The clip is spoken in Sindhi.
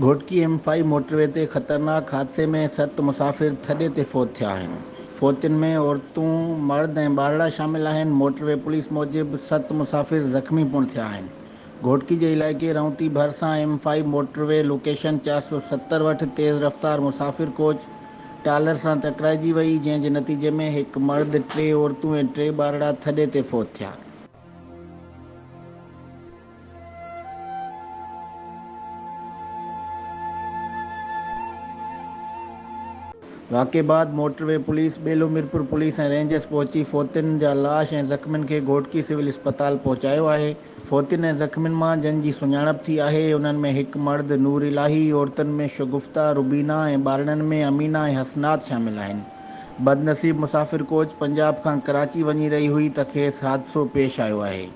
گهوٽڪي ايم فائيو موٽروي تي خطرناڪ حادثي ۾ ست مسافر ٿڏي تي فوت ٿيا آهن. فوتين ۾ عورتون، مرد ۽ ٻارڙا شامل آهن. موٽروي پوليس موجب ست مسافر زخمي پڻ ٿيا آهن. گهوٽڪي جي علائقي رونتي ڀرسان ايم فائيو موٽروي لوڪيشن 470 وٽ تيز رفتار مسافر ڪوچ ٽالر سان ٽڪرائجي وئي، جنهن جي نتيجي ۾ هڪ مرد، ٽي عورتون ۽ ٽي ٻارڙا ٿڏي تي فوت ٿيا. واقعي بعد motorway police, Belo Mirpur police ۽ rangers پهچي فوتين جا لاش ۽ زخمين کي گهوٽڪي سول اسپتال پهچايو آهي. فوتين ۽ زخمين مان جن جي سڃاڻپ ٿي آهي، انهن ۾ هڪ مرد نور الاهي، عورتن ۾ شگفته، روبينا ۽ ٻارڙن ۾ امينه ۽ حسنات شامل آهن. بدنصيب مسافر ڪوچ پنجاب کان ڪراچي وڃي رهي هئي ته کيس حادثو پيش آيو آهي.